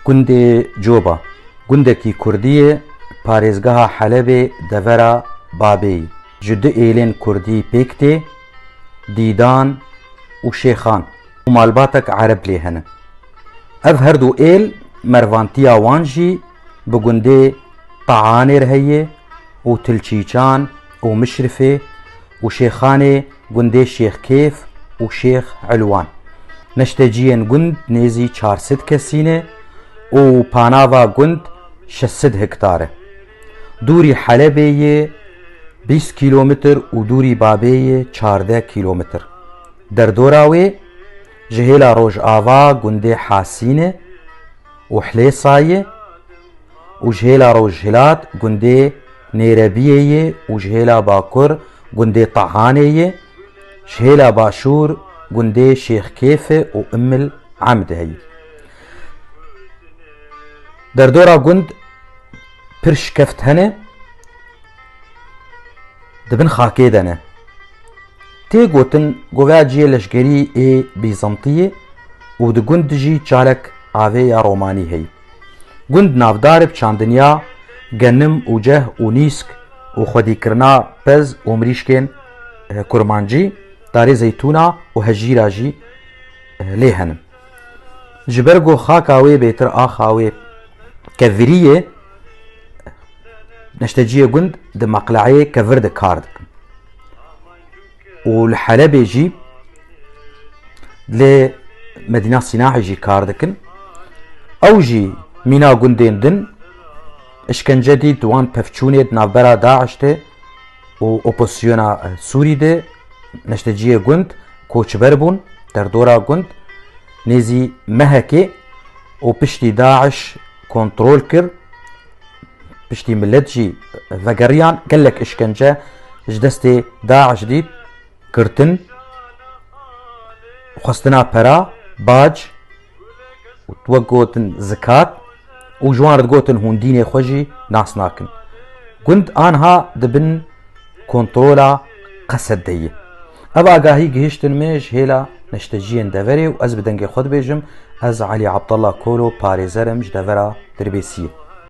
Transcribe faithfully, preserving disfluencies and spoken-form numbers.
Gundê Coba, gundekî kurdî ye, parêzgeha Helebê, devera Babê yî. Ji du êlên kurdî pêk tê, Dîdan û Şêxan û malbatek ereb lê hene. Ev her du êl mervantiya wan jî bi gundê Tehanê re heye û Tilçîçan û Mişrifê û Şêxanê gundê Şêx Kêf û Şêx Elwan. Neşteciyên gund nêzî çar sed kesî ne û panava gund şeş sed hektar e. Dûrî Helebê yê bîst kîlometr û dûrî Babê yê çardeh kîlometr. Derdora wê ji hêla rojava gundê Hasîne û Hlêsayê û ji hêla rojhilat gundê Nêrebiyê yê û ji hêla bakur gundê Tehanê yê, ji hêla başûr gundê Şêxkêfe û Ummil Emd heyî. Derdora gund pir şikeft hene, di bin xakê de ne. Tê gotin govya cihê leşkerî ê Bîzantiyê û di gund jî çalek avê ya romanî heyî. Gund navdar bi çandiniya genim û ceh û nîsk û xwedîkirina pez û mirîşkên, eh, kurmancî, darê zeytûna û hejîra jî, eh, lê henin. Ji ber ku xaka wê bêtir axa wê kevirî ye, neşteciyê gund di meqleyê kevir de kar dikin. Û li Helebê jî lê Medîna Sînahê jî kar dikin. Ew jî mîna gundên din, işkence dît wan pevçûnê di navbera DAIŞ de û opozisyona, e, Sûrî de neşteciyê gund koçber bûn, derdora gund nêzî mehekê û piştî DAIŞ kontrol kir, piştî milet jî vegeriyan, gelek işkence ji destê DAIŞ dît, girtin, xwestina pera, bac, wek gotin zikat û ji wan re digotin hûn dînê xwe jî nas nakin. Gund anha di bin kontrola Qesed de ye. Ev agahî gihiştin me ji hêla neşteciyên deverê û ez bi dengê xwe dibêjim, ez Elî Abdullah Kolo, parêzer im ji devera Dirbêsiyê.